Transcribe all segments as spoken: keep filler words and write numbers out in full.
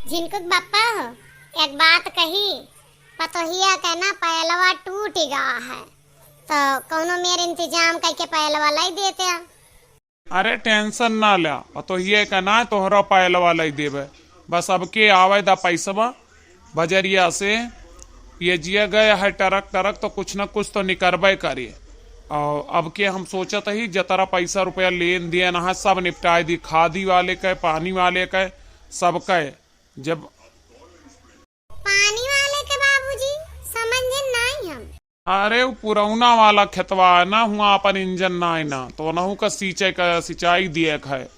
झिनकू के बप्पा हो, एक बात कही, पतोहिया के ना पैलवा टूट गया है, तो कौनो मेर इंतजाम करके पैलवा लाई देते। अरे tension ना ल्या, पतोहिया के ना तोहरा पैलवा लाई देबे, बस अब के आवे दा पैसवा बजरिया से। पियजिया गए है टरक टरक, तो कुछ न कुछ तो निकरबे करी। और अब के हम सोचत ही, जतरा पैसा रुपया लेन देन है, सब निपटाए दी, खादी वाले के, पानी वाले के, सबके। जब पानी वाले के बाबूजी, समझे नाई हम। अरे, उ पुरौना वाला खेतवा है ना, हुआ अपन इंजन नाई ना, तो ओनहू का सींचे का, सिंचाई दिए के है।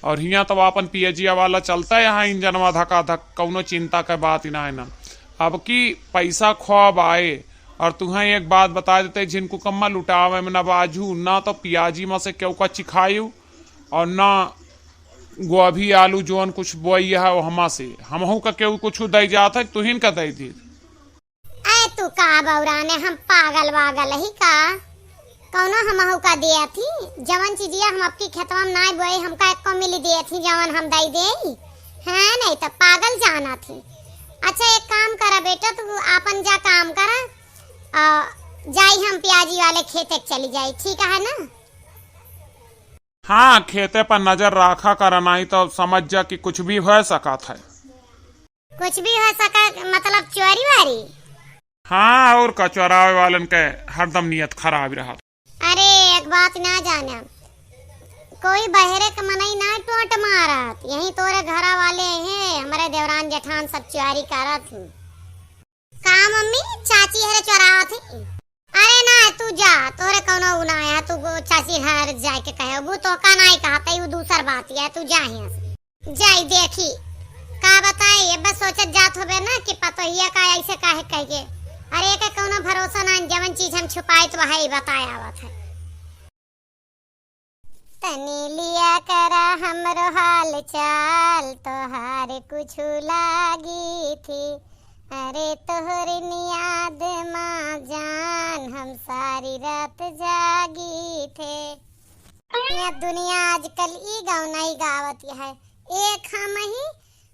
और हियाँ तो अपन पियजिया वाला चलता है, यहाँ इंजनवा धका धक, कौनो चिंता के बात ही नाई ना। अब की पैसा खूब आए, और तुहें एक बात बता देते, झिनकू कम्मा लुटावे में ना बाजू, ना तो पियाजी में से केहू का चिखायू, और ना गोभी आलू जौन कुछ बोई है, वो हमा से, हमहू का केहू कुछ दे जात है, तुहिन का दे दी। अरे तू का बौराने, हम पागल वागल ही का? कौनो हमहू का दिया थी? जवन चीजिया हम आपकी खेतवा में नाई बोए, हमका एको मिली दिया थी, जवन हम दई दे? हाँ, नहीं तो पागल जाना थी। अच्छा, एक काम करा बेटा, तू आपन जा काम करा, आ, जाई हम पियाजी वाले खेते के चली जाई, ठीक है ना? हाँ, खेते पर नजर राखा करा, नाई तो समझ जा कि कुछ भी हो सकत है। कुछ भी हो सका, मतलब चोरी वारी? हाँ, और का, चोरावे वालन के हरदम नियत खराब रहा। अरे, एक बात ना जाने, कोई बहरे के मनई ना टोंट मारत, यही तोरे घरा वाले हैं, हमारे देवरान जेठान सब चोरी करत हैं। का मम्मी, चाची हरे चोरावत हैं? अरे ना, तू जा, तोरे कौनो उ ना है, तू गो-, चाची हरे जाए के कहे, वो तो का नाई कहत है, वो दूसर बात है, तू जा यहाँ से। जाई देखी, का बताई, अब सोचत जात होबे ना कि पतोहिया का ऐसे काहे कह के। अरे, एके कौनो भरोसा ना, जवन चीज हम छुपाई तो वही बताए आवत है। तनी लिया करा हमरो हाल चाल, तोहार कुछ लागी थी। अरे, तोहर नियाद मा जान, हम सारी रात जागी थे। ये दुनिया आजकल ई गाँव नहीं गावत है। एक हम ही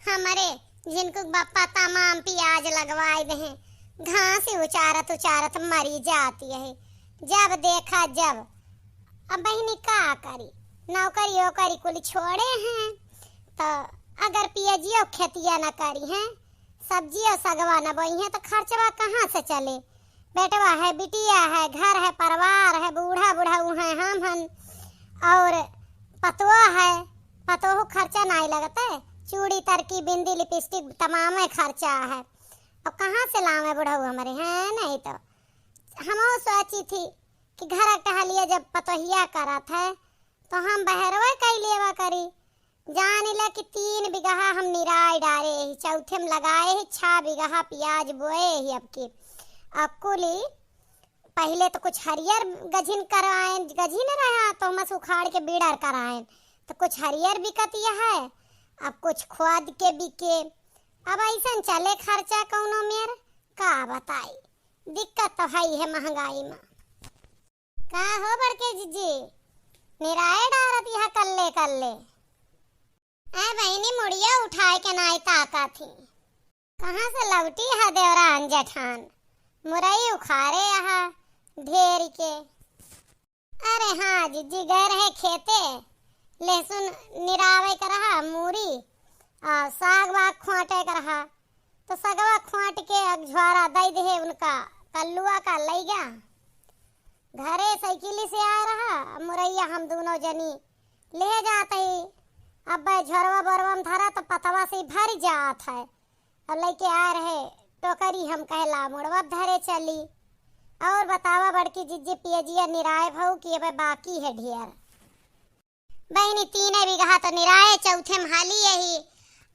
हमरे झिनकू के बप्पा तमाम पियाज लगवाए दे हैं, घास उचारत उचारत मरी जाती है। जब देखा जब। अब बहिनी का करी, नौकरी ओकरी कुल छोड़े हैं, तो अगर पियजियो खेतिया न करी हैं, सब्जियो सगवा न बोई हैं, तो खर्चवा कहाँ से चले? बेटवा है, बिटिया है, घर है, परिवार है, बूढ़ा बुढ़ऊ है, हम हन, और पतोह है, पतोह खर्चा नाई लगत है, चूड़ी तरकी, बिंदी, लिपस्टिक, तमामे खर्चा है। अब कहाँ से लावे बुढ़ऊ हमरे हैं? नहीं तो हमहू सोची थी कि घर टहलिया जब पतोहिया करत है, तो हम बहरवे कई लेवा करी। जान ले कि तीन बिगहा हम निराय डारे ही, चौथे में लगाए ही, छह बिगहा पियाज बोए ही। अब की, अब कुली पहिले तो कुछ हरियर गझिन कराएन, गझिन रहा तो हम उखाड़ के बीड़र कराएन, तो कुछ हरियर बिकत यह है, अब कुछ खोद के बिके। अब ऐसन चले खर्चा कौनो मेर, का बताई, दिक्कत तो है ही है महंगाई में। का हो बड़के जिज्जी, निराय डारत यह कल्ले कल्ले? ए बहिनी, मुड़िया उठाए के नाई ताका थी। कहाँ से लौटी है देवरान जेठान? मुरई उखारे यहाँ ढेर के। अरे हाँ जिज्जी, गए रहे खेते, लहसुन निरावे के रहा, मूरी आ साग वाग खोंटे के रहा, तो सगवा खोंट के एक झोरा दई देहे उनका कल्लुआ का लई गया। घरे साइकिल से आए रहा, मुरैया हम दोनों जनी ले जात ही। अब झोरवा बोरवा में धरा तो पतवा से ही भर जात है। अब लइके आए रहे टोकरी, हम कहे ला मुड़वा धरे चली। और बतावा बड़की जिज्जी, पियजिया निराय भऊ कि अब बाकी है ढेर? बहिनी, तीने बिगहा तो निराए, चौथे में हाली यही,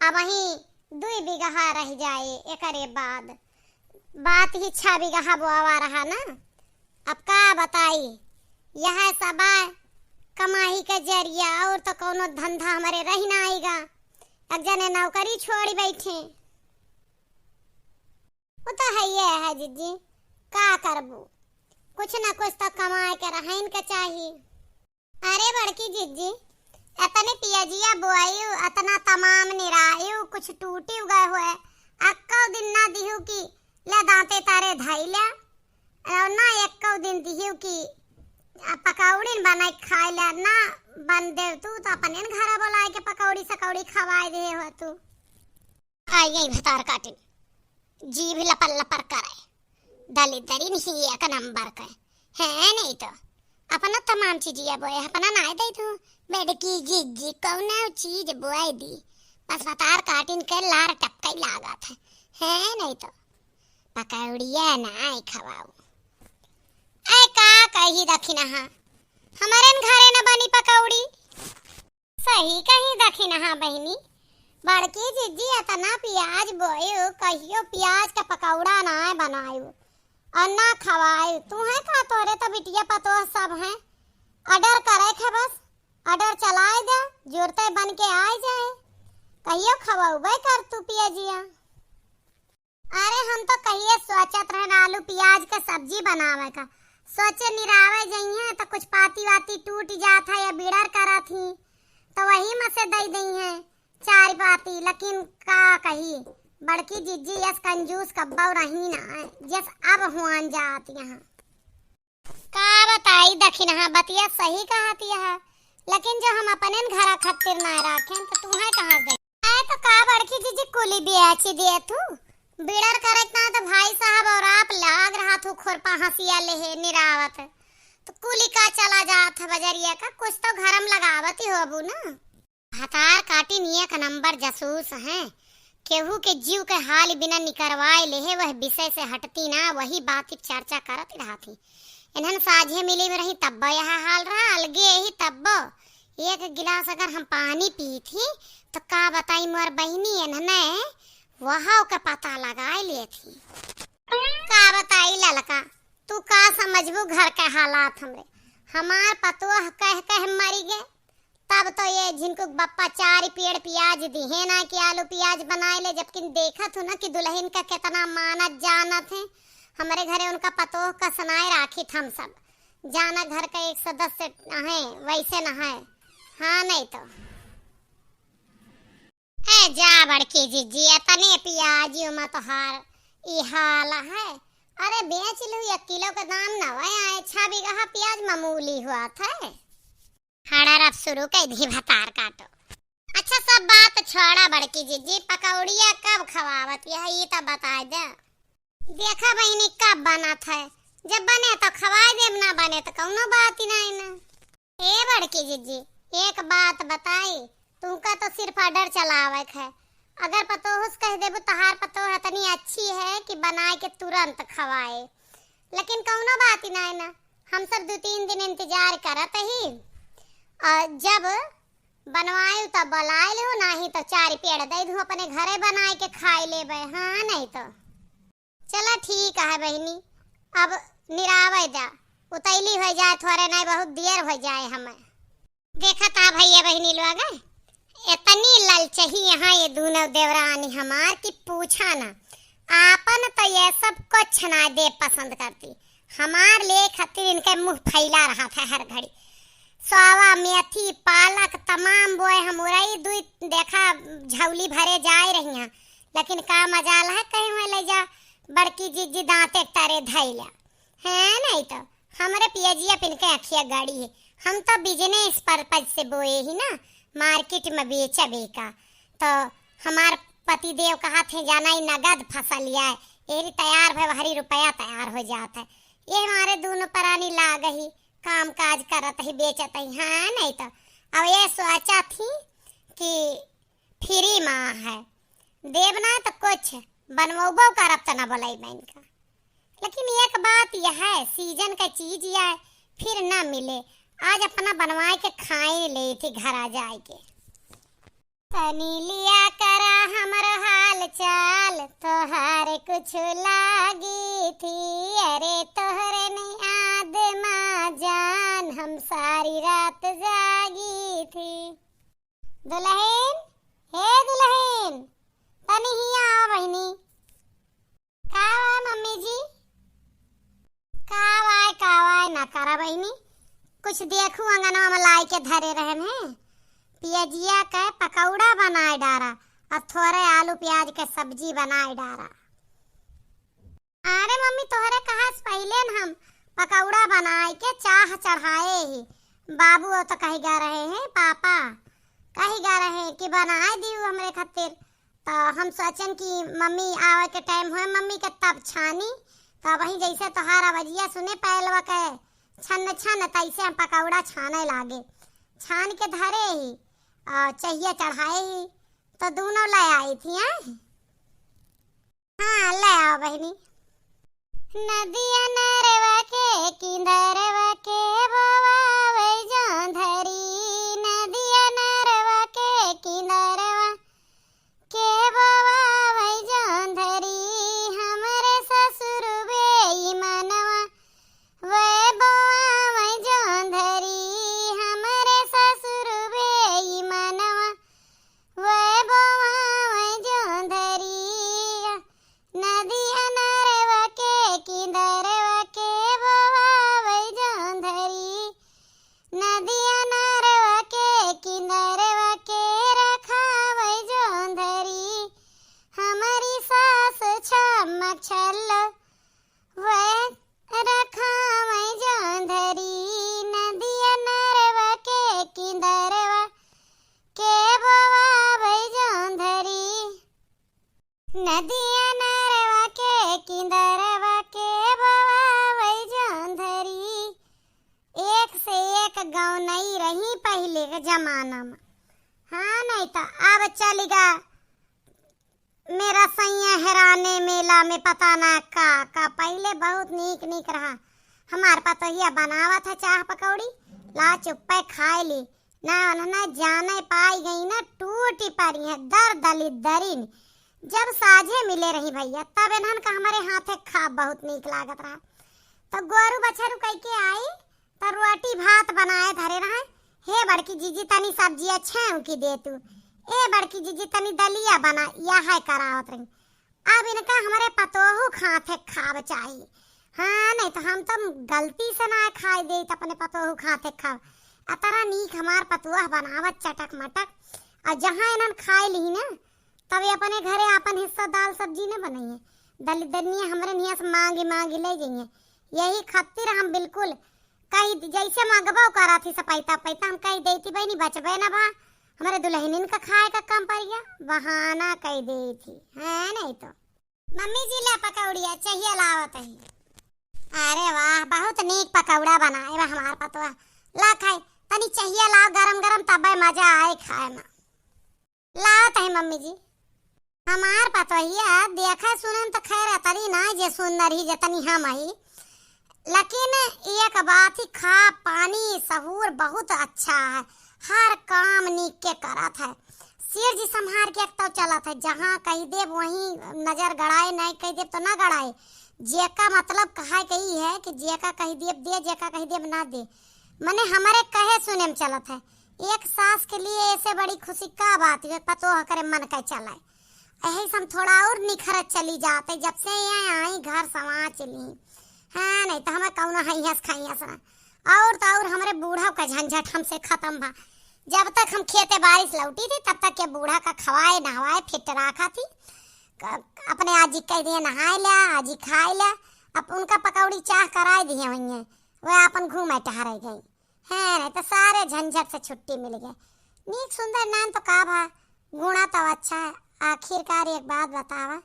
अबहीं दुई बिगहा रह जाए, एकरे बाद बात ही छह बिगहा बोआवा रहा ना। अब का बताई, यह सबा कमाई के जरिया, और तो कौनो धंधा हमरे रही ना आईगा। एक जने नौकरी छोड़ी बैठे, वो तो है ये है जिज्जी, का करबू, कुछ ना कुछ तो कमाए के रहन के चाही। अरे बड़की जिज्जी, एतने पियजिया बोआयु, एतना तमाम निरायु, कुछ टूटिउ गए होए। अक्कउ दिन ना दिहु कि ले दाँते तारे धइ ल्या। अउर ना एक्कउ दिन दिहु कि आ पकौड़िन बनाइ खाइ ल्या। ना बन देउ तू तो अपनेन घरा बोलाइ के पकौड़ी सकौड़ी खवाइ देहे हो तू। आ यही भतार काटिन, जीभ लपर लपर करे। दलिद्दरिन ही एक नंबर के। हैं नहीं तो। अपना तमाम चीजिया बोए, अपना नाय दे तू। बड़की जिज्जी कौनो चीज बोए दी। बस भतार काटिन के लार टपकइ लागत है। हैं नहीं तो। पकौड़िया नाय खवाऊ। ऐ का कही दखिनहा, हमरेन घरे न बनी पकौड़ी। सही कही दखिनहा बहिनी, बड़की जिज्जी एतना पियाज बोयु, कहियो पियाज क पकौड़ा नाय बनायु अउर ना खवायु। तुहैं का, तोहरे तो बिटिया पतोह सब हैं, order करे क है बस, order चलाइ द्या, जुरते बन के आइ जाए, कहियो खवउबे कर तू पियजिया। अरे हम तो कहिए सोचत रहन आलू पियाज क सब्जी बनावे क, सोचे निरावे जइहें तो कुछ पाती वाती टूट जात है या बिड़र करत ही, तो वही में से दइ दइहें चार पाती। लेकिन का कही, बड़की जिज्जी यस कंजूस कब्बउ रही ना, जस अब हुआन जात यहाँ। का बताई दखिनहा, बतिया सही कहत यह, लेकिन जो हम अपनेन घरा खातिर ना राखेन तो तुहैं कहाँ से दे? ऐ तो का बड़की जिज्जी कुली बेची दे तू, बिड़र करत ना तो भाई साहब अउर आप लाग रहा थू खुरपा हंसिया लेहे निरावत, तो कुली का चला जात है बजरिया का, कुछ तो घरम लगावत ही होबू ना। भतार काटिन एक नंबर जासूस हैं, केहू के जीव के हाल बिना निकरवाए लेहे वह विषय से हटती ना, वही बात की चर्चा करत रहती। इन्हन साझे मिली में रही तब्बो यह हाल रहा, अलगे ही तब्बो। एक गिलास अगर हम पानी पीथी तो का बताई मोर बहिनी, इन्हने वहाव के पता लगाए लेथी। का बताई ललका, तू का समझबू घर के हालात हमरे। हमार पतोह कह कह मरी गए, तब तो ये झिनकुक बप्पा चार पेड़ पियाज दिहे ना कि आलू पियाज बनाए ले, जबकि देखत हो ना कि दुलहिन का केतना मानत जानत है। हमरे घरे उनका पतोह का सनाए राखित हम सब, जाना घर का एक सदस्य है, वैसे न है। हाँ नहीं तो। ए जा बड़की जिज्जी, एतने पियाजियो में तोहार ई हाल है। अरे बेच लू, एक किलो के दाम नवे आए, छह बीघा पियाज मामूली हुआ था। हड़र अब शुरू कइ दी भतार काटो। अच्छा सब बात छोड़ा बड़की जिज्जी, पकौड़िया कब खवावत यह, ई तो बताइ दे। देखा बहिनी कब बनत है, जब बने तो खवाइ देब, ना बने तो कौनो बात ही नहीं ना। ए बड़की जिज्जी, एक बात बताई, तुमका तो सिर्फ order चलावे के है। अगर पतोह से कह देबू, तहार पतोह इतनी अच्छी है कि बनाए के तुरंत खवाए, लेकिन कौनो बात ही ना है ना, हम सब दो तीन दिन इंतजार करत ही, और जब बनवाए तो बुलाए लो, नाही तो चार पेड़ दे दूँ, अपने घरे बनाए के खाए लेबे। हाँ, नहीं तो। चला ठीक है बहिनी, अब निरावे दा, उतैली होइ जाए थोरे, नहीं बहुत देर होइ जाए हमें। देखा था भैया बहिनी लोग, इतनी ललचही यहाँ ये दोनों देवरानी हमार कि पूछा ना। आपन तो ये सब कुछ ना दे पसंद करती, हमार ले खातिर इनके मुँह फैला रहा था हर घड़ी। सावा, मेथी, पालक, तमाम बोए हम उरई दुई देखा झौली भरे जाए रही हैं, लेकिन का मजाल है कहीं हुए ले जा बड़की जिज्जी दांते तरे धैला। हैं नहीं तो हमरे पियजिया पिन के अखिया गाड़ी है। हम तो business purpose से बोए ही ना, market में बेचबे का। तो हमार पतिदेव कहा थे जाना ही नगद फसल आए, एरी तैयार भय हरी रुपया तैयार हो जात है। ये हमारे दोनों परानी लाग ही काम काज करत ही, बेचत ही। हाँ, नहीं तो अब ये सोचा थी कि free मा है, देब ना तो कुछ बनवबो करब तो ना बोलाई बहन का। लेकिन एक बात यह है, season का चीज यह है, फिर ना मिले। आज अपना बनवाए के खाए ले थी घर आ जाए के। तनी लिया करा हमरो हाल चाल, तोहार कुछ लागी थी। अरे तोहरे नहीं याद मा जान, हम सारी रात जागी थी। दुलहिन, हे दुलहिन, तनी हिया आवा बहिनी। का हुआ मम्मी जी? का वाय, का वाय ना करा बहिनी, कुछ देखू अंगनवा में लाई के धरे रहन है, पियजिया के पकौड़ा बनाए डारा और थोड़े आलू प्याज के सब्जी बनाए डारा। अरे मम्मी, तोहरे कहा से पहिले न हम पकौड़ा बनाए के चाह चढ़ाए ही। बाबू तो कही गा रहे हैं, पापा कही गा रहे हैं कि बनाए दियो हमरे खातिर। तो हम सोचन कि मम्मी आवे के टाइम होए, मम्मी के तब छानी। तो वही जैसे तोहार आवाजिया सुने पायलवा के छन छन, तैसे हम पकौड़ा छाने लागे। छान के धरे ही और चहिया चढ़ाए ही, तो दोनों ले आई थी, हैं? हाँ, ले आओ बहिनी। नदिया नरवा के किंदरवा के बोआवै जोंधरी, नदिया नरवा के किंदरवा के बोआवै जोंधरी, हमरे ससुर बे ई मनवा, वे बोआवै जोंधरी, हमरे ससुर बे ई मनवा, वे बोआवै जोंधरी, नदिया नरवा के किंदरवा के बोआवै जोंधरी, नदिया नरवा के किंदरवा के रखावै जोंधरी, हमरी सास छम छल्लो वे रखावै जोंधरी, नदिया नरवा के किंदरवा के बोआवै जोंधरी। नदिया नरवा के किंदरवा के बोआवै जोंधरी। एक से एक गौनई रही पहिले के जमाना में। हाँ, नहीं तो अब चलिगा मेरा सैया हेराने मेला में पता ना का का। पहिले बहुत नीक नीक रहा। हमार पतोहिया बनावत है चाह पकौड़ी, ला चुप्पे खाए ली। ना उन्हना जाने पाई गई ना, टूटी पड़ी है दर दलिद्दरिन। जब साझे मिले रही भैया, तब इन्हन का हमरे हाथे खा बहुत नीक लागत रहा। तो गोरू बछरू कह के आई, तो रोटी भात बनाए धरे रहे। हे बड़की जीजी, तनी सब्जिया छेव की दे तू, ए बड़की जीजी, तनी दलिया बना, यह करावत रही। अब इनका हमरे पतोहू खाथे खाब चाही। हाँ, नहीं तो हम तो गलती से ना खाए देत अपने पतोहू खाथे खाब। अतरा नीक हमार पतोह बनावत चटक मटक, और जहाँ इन्हन खाए ली ना, तब ये अपने घरे आपन हिस्सा दाल सब्जी न बनइहे। दलिद्दरिनिया हमरे निया से मांगी मांगी ले जइहे। यही खातिर हम बिल्कुल कही, जैसे मंगबो करा थी सपैता पैता, हम कही देती, "बहिनी, बचबे ना बा, हमरे दुल्हनिन का खाए का कम पड़ गया।" बहाना कही देती, है नहीं तो। मम्मी जी, ले पकौड़िया, चहिया लावत ही। अरे वाह, बहुत नीक पकौड़ा बनाए बा हमार पतोह। ला खाए, तनी चहिया लाओ गरम गरम, तबे मजा आए खाए में। लावत है मम्मी जी। हमार पतोहिया देखे सुने में तो खैर अतरी ना जे सुंदर ही जतनी हम ही, लेकिन एक बात ही, खा पानी सहूर बहुत अच्छा है, हर काम नीक के करत है। सेठ जी संभार के एक तो चलत है, जहाँ कही देब वहीं नजर गड़ाए, नहीं कही देब तो ना गड़ाए। जेका मतलब कहा के ई है कि जेका कही देब दे, जेका कही देब ना दे, मने हमरे कहे सुने में चलत है। एक सास के लिए ऐसे बड़ी खुशी का बात है, पतोह करे मन का चलाए। यही से हम थोड़ा और निखरत चली जाते, जब से यहाँ आई घर समाज चली। हाँ, नहीं तो हमें कौनो हैंस खैंस ना। और तो और हमरे बूढ़ा का झंझट हमसे खत्म बा। जब तक हम खेते बारिश लौटी थी, तब तक के बूढ़ा का खवाए नहवाए फिट रखा थी। क-, अपने आजी कह दिए नहाए ल्या, आजी खाए ल्या, अब उनका पकौड़ी चाह कराए दिए हुई हैं, वह अपन घूमे टहरे गई। हैं, नहीं तो सारे झंझट से छुट्टी मिल गए। नीक सुंदर नाम तो का भा, गुणा तो अच्छा है। आखिरकार एक बात बतावा,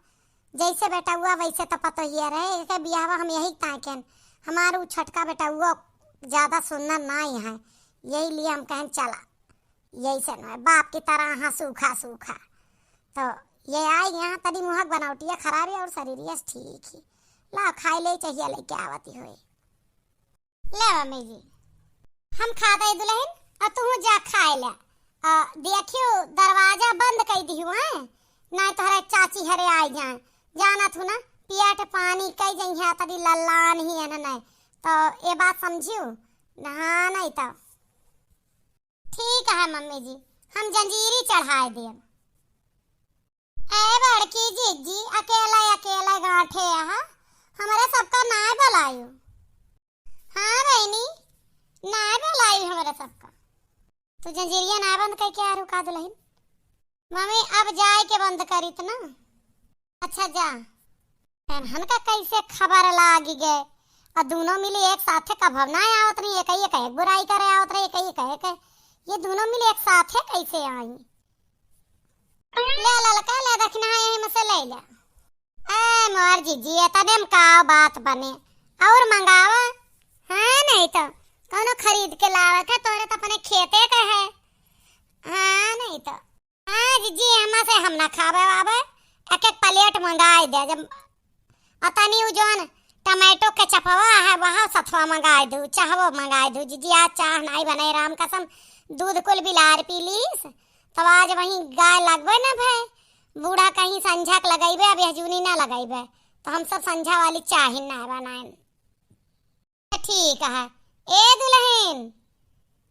जैसे बेटउआ वैसे तो पतोहिया रहे, एके बियाहवा हम यही ताकेन। हमार उ छोटका बेटउआ ज्यादा सुंदर ना ही है, यही लिए हम कहन चला, यही से ना बाप की तरह हाँ सूखा सूखा। तो ये आई यहाँ तनी मुहक बनावटिया खराबी और शरीरिया से ठीक ही। ला खाए ले चाहिए लेके आवती हुई। ले मम्मी जी, हम खा दे दुल्हन, और तू जा खाए ले। आ, देखियो दरवाजा बंद कर दियो, हैं? नहीं तोहरे चाची हरे आ जाए। जाना थू ना, पियट पानी कई जइहे, तरी लल्लान ही है ना, नहीं तो ये बात समझियो। हाँ, नहीं तो। ठीक है मम्मी जी, हम जंजीरी चढ़ाए देब। ए बड़की जीजी, अकेला अकेला गांठे यहाँ, हमरे सबका नाय बुलायो। हाँ बहिनी, नाय बुलायो हमरे सबका। तू जंजीरिया ना बंद कइके आ रहू का दुलहिन? मम्मी, अब जाए के बंद करीत ना। अच्छा जा। एनहन का कैसे खबर लागी गए? और दोनों मिली एक साथे कभव ना आवत रही, एक एक बुराई करे आवत रही, एक एक। ये दोनों मिली एक साथे कैसे आई? ले ललका, ले दखिना, यही में से ले ले। ए मोर जीजी, एतने में का बात बने? और मंगावा। हाँ, नहीं तो कौनो खरीद के लावे के, तोरे तो अपने खेते के है। हाँ, नहीं तो। हाँ जीजी, हमा से हम ना खावे वावे, एक एक प्लेट मंगाई दे। जब अतनी उ जौन टमाटो के चपवा है, वहाँ सथवा मंगाई दू, चाहवो मंगाई दू। जीजी, आज चाह नाई बने, राम कसम, दूध कुल बिलार पी लीस, तब आज वहीं गाय लगबे न भय। बूढ़ा कहीं संझा के लगैबे, अब यह जूनी ना लगैबे, तो हम सब संझा वाली चाह ही ना बनाएन। ठीक है। ए दुलहिन,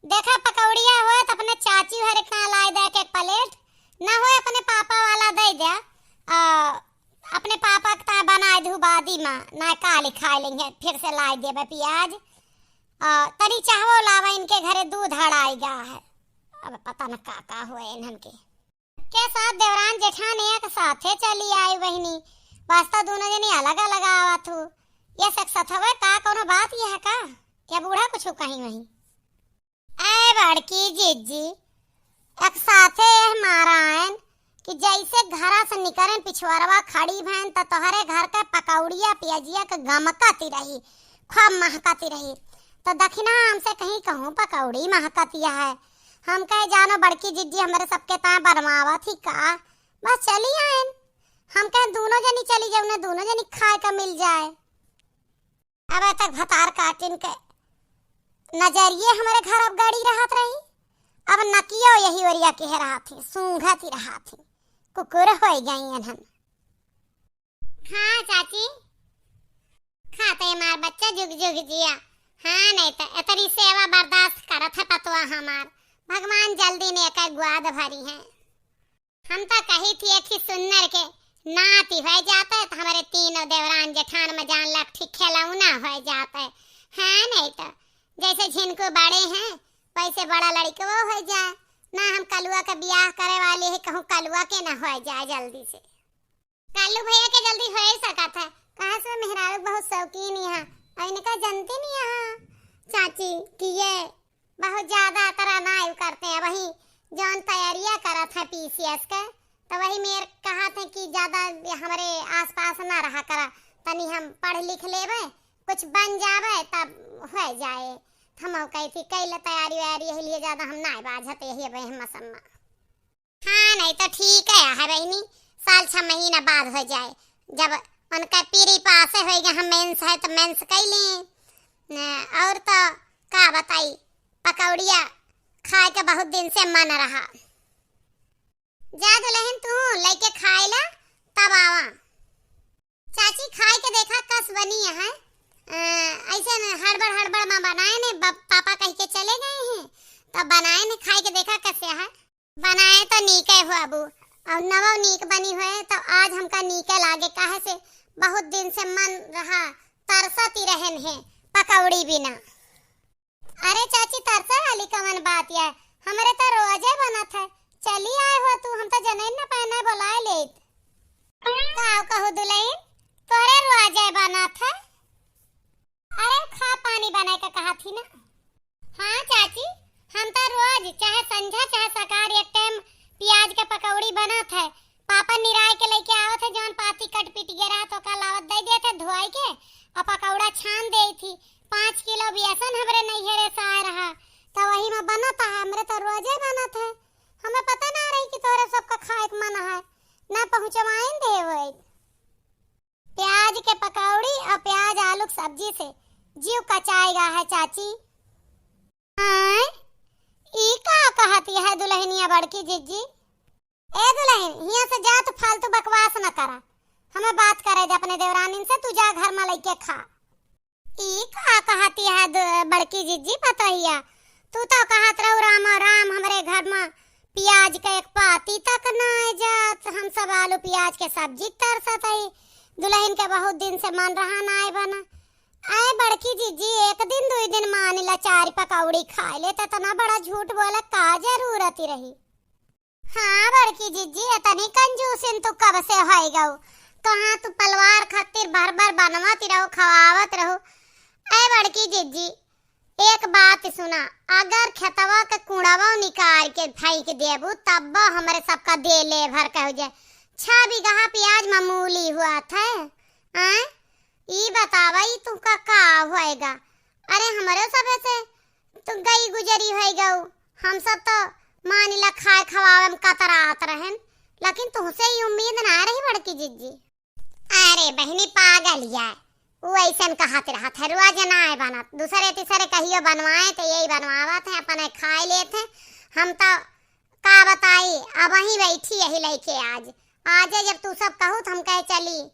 देखा पकौड़िया होए त अपने चाची हरे का लाए दे एक एक प्लेट, ना होए अपने पापा वाला दे दे। आ, अपने पापा के ताए बनाए दू बादी मा, ना काली खाए लेंगे, फिर से लाए देबे प्याज। आ, तनी चाहवो लावा, इनके घरे दूध हड़ाई गा है। अब पता न का का होए इन्हन के। के साथ देवरान जेठान एक साथे चली आई बहिनी, बस्ता दोनों जनी अलग अलग आवत हू। ये सक सथवे का कोनो बात ये है का? या बूढ़ा कुछ कहीं वहीं? ए बड़की जीजी, एक साथे यह मारा आयन कि जैसे घरा से निकरन पिछुआरवा खड़ी भैन त तोहरे घर के पकौड़िया पियजिया के गमकती रही, खूब महकती रही। तो दखिना हमसे कहीं कहूँ पकौड़ी महकती है। हम कहे, "जानो बड़की जिज्जी हमरे सबके ताए बनवावत ही का?" बस चली आयन। हम कहे, "दोनों जनी चली जाओ ना, दोनों जनी खाए का मिल जाए।" अब तक भतार काटिन के नजरिए हमरे घर अब गड़ी रहत रही, अब नकियो यही ओरिया के रहत ही, सूंघत ही रहत ही। कुकुर होई गई इन्हन। हाँ चाची, खाते हमार बच्चा जुग जुग जिया। हाँ, नहीं तो इतनी सेवा बर्दाश्त करत है पतवा हमार। भगवान जल्दी ने एक ग्वाद भरी है। हम तो कही थी एक ही सुन्नर के नाती हो जाते तो हमारे तीनों देवरान जेठान में जान लग ठीक खिलौना हो जाते। हाँ, नहीं तो जैसे झिनको बड़े हैं वैसे बड़ा लड़को हो जाए। ना हम कलुआ का ब्याह करे वाले हैं, कहूँ कलुआ के ना हो जाए जल्दी से। कालू भैया के जल्दी होए सकत है, कहाँ से मेहरारू बहुत शौकीन ही है। और इनका जनती नहीं है चाची कि ये बहुत ज्यादा तरह ना आयु करते हैं। वही जौन तैयारियां करत है पीसीएस के, तो वही मेर कहा थे कि ज्यादा हमारे आसपास ना रहा करा, तनी हम पढ़ लिख लेवे, कुछ बन जावे तब हो जाए। हम कही थी कैले तैयारी वैयारी, यही लिए ज्यादा हम ना बाझत यही अब हम मसम्मा। हाँ, नहीं तो ठीक है, है बहिनी, साल छह महीना बाद हो जाए, जब उनका पीरी पास होइगा, हम मेंस है तो मेंस कइ ली। न, और तो का बताई, पकौड़िया खाए के बहुत दिन से मन रहा। जा दुलहिन, तू लइके खाए ला, तब आवा। चाची, खाए के देखा कस बनी है। अ, ऐसे न हड़बड़ हड़बड़ मा बनाए ने, ब-, पापा कह के चले गए हैं, तब बनाए ने, खाए के देखा कसे है। बनाए तो नीके हो अबू, और नवो नीक बनी होए तो आज हमका नीके लागे, काहे से बहुत दिन से मन रहा, तरसती रहन है पकौड़ी बिना। अरे चाची, तरसे वाली कवन बात है, हमरे तो रोजे बनत है, चली आए हो तू, हम तो जने न पाए न बुलाए लेत। का कहू दुलहिन, तोरे रोजे बनत है? अरे खा पानी बनाए का कहा थी ना। हाँ चाची, हम तो रोज चाहे संझा चाहे सकार एक टाइम प्याज के पकौड़ी बनत है। पापा निराय के लेके आवत है, जौन पाती कट पीट गया रहा तो का लावत दे देत है धोआई के, और पकौड़ा छान दे थी। पाँच किलो बेसन हमरे नैहरे से आए रहा, तो वही में बनत है, हमरे तो रोजे बनत है। हमें पता ना रही कि तोरे सबका खाए के मन है, ना पहुँचवाइन दे होए। प्याज के पकौड़ी और प्याज आलू के सब्जी से जीव कचाएगा है चाची। आय, ई का कहती है दुलहिनिया बड़की जिज्जी? ए दुलहिन, हियां से जा, तू फालतू बकवास न करा, हमें बात करे दे अपने देवरानिन से, तू जा घर में लइके खा। ई का कहती है द-, बड़की जिज्जी पतोहिया? तू तो कहत रहू रामो राम, हमरे घर में प्याज के एक पाती तक ना आए जात, हम सब आलू प्याज के सब्जी तरसत हई। दुलहिन के बहुत दिन से मन रहा ना आए बना, अरे बड़की जिज्जी, एक दिन दुइ दिन मानिला चार पकौड़ी खाइ ले, त इतना बड़ा झूठ बोले का जरूरत ही रही? हाँ बड़की जिज्जी, इतनी कंजूसिन तू कब से होइ गऊ? कहाँ तू पलवार खातिर भर भर बनवत रहो, खवावत रहो। अरे बड़की जिज्जी, एक बात सुना, अगर खेतवा के कुड़वा निकाल के फेंक देबू, तब हमरे सबका दे ले भर कह जाए। छह बीघा प्याज मामूली हुआ था, आय? ई बतावा, ई तुमका का होएगा? अरे, हमरे सबे से तू गई गुजरी होइ गऊ। हम सब तो मानिला खाए खवावे में कतरात रहन, लेकिन तुहसे ई उम्मीद ना रही बड़की जिज्जी। अरे बहिनी, पागल या, उ ऐसन कहत रहत है, रोज नाय बनत, दूसरे तीसरे कहियो बनवाए तो यही बनवावत है, अपने खाए लेत है। हम तो का बताई, अब वहीं बैठी यही लइके आज, आजे जब तू सब कहू तो हम कहे चली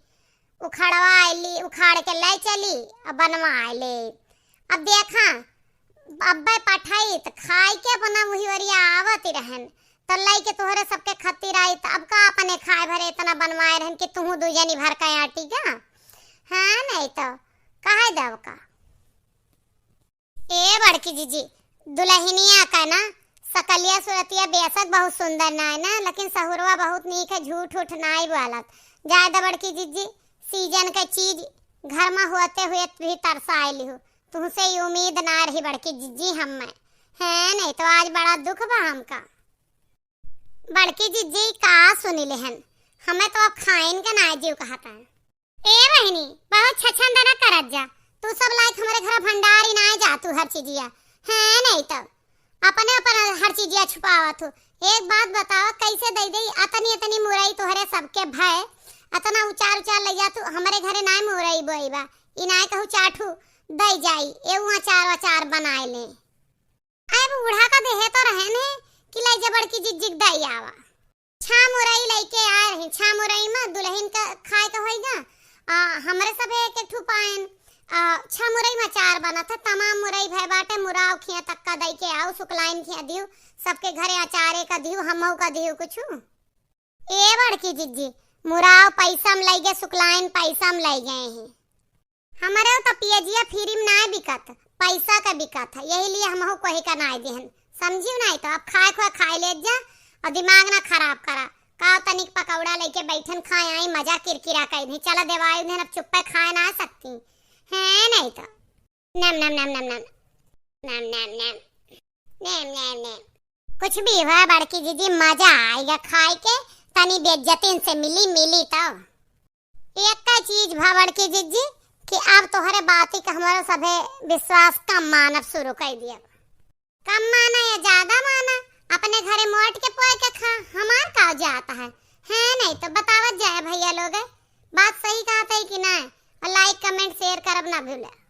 उखड़वा ली, उखाड़ के ले चली, अब बनवा ले। अब देखा, अब्बे पठाई त खाई के अपना मुही ओरिया आवत ही रहन, त लइके तोहरे सबके खतिर आई, त अब का अपने खाए भरे इतना बनवाए रहन कि तुहू दू जनी भर का आटी का? हाँ, नहीं तो कहे दब का। ए बड़की जिज्जी, दुलहिनिया का ना सकलिया सुरतिया बेशक बहुत सुंदर नाय ना, लेकिन सहुरवा बहुत नीक है, झूठ उठ नाय बोलत। जाए द बड़की जिज्जी, सीजन के चीज घर में होते हुए भी तरसाए लिहू। तुहसे ई उम्मीद ना रही बड़की जिज्जी हमें। हैं, नहीं तो आज बड़ा दुख बा हमका। बड़की जिज्जी का सुनी लेहन, हमें तो अब खाइन के ना जीव कहता है। ए बहिनी, बहुत छछंद ना करत जा। तू सब लायक हमरे घर भंडारी ना जा तू हर चीजिया। हैं, नहीं तो अपने अपन हर चीजिया छुपावत हो। एक बात बताओ, कैसे दई दई अतनी अतनी मुरई तोहरे सबके भय, अतना उचार उचार ले जा तू। हमरे घरे ना मुरई बोई बा, ई ना कहू चाठू दई जाई, ए उहाँ चार अचार बनाए ले। अरे बूढ़ा का देहे तो रहे ने कि ले जा बड़की जिज्जी के दई आवा। छा मुरई लइके आए रही, छा मुरई में दुलहिन का खाए का होई गा। आ, हमरे सब एक एक ठू पाएन। आ, छा मुरई में चार बनत है, तमाम मुरई भय बाटे, मुराव खिया तक्का दई के आऊ, सुकलाइन खिया दियो, सबके घरे अचारे का दियो, हमहू का दियो कुछ। ए बड़की जिज्जी, मुराव पैसा में लई गए, सुकलाइन पैसा में लई गए हैं। हमरे तो पियजिया फ्री में नाय बिकत, पैसा का बिकत है, यही लिए हमहू कोही का नाय देहन, समझियो नाय तो। अब खाए खोए खाए ले जा और दिमाग ना खराब करा। का तनिक पकौड़ा लेके बैठन खाए आई, मजा किरकिरा कई नहीं। चला देवाई उन्हें, अब चुप्पे खाए ना सकती हैं, नहीं तो। नम, नम, नम, नम, नम। नम, नम, नम। नम, नम, नम। कुछ भी हुआ बड़की जिज्जी, मजा आएगा खाए के, तनी बेइज्जतिन से मिली, मिली तो। एक का चीज भा बड़की जिज्जी कि अब तोहरे बाती का हमारा सभे विश्वास कम मानब शुरू कर दिया। कम माना या ज्यादा माना, अपने घरे मोट के पोए के खा, हमार का जाता है? है नहीं तो बतावत जाए भैया लोग, बात सही कहत है कि ना? और like, comment, share करब ना भूले।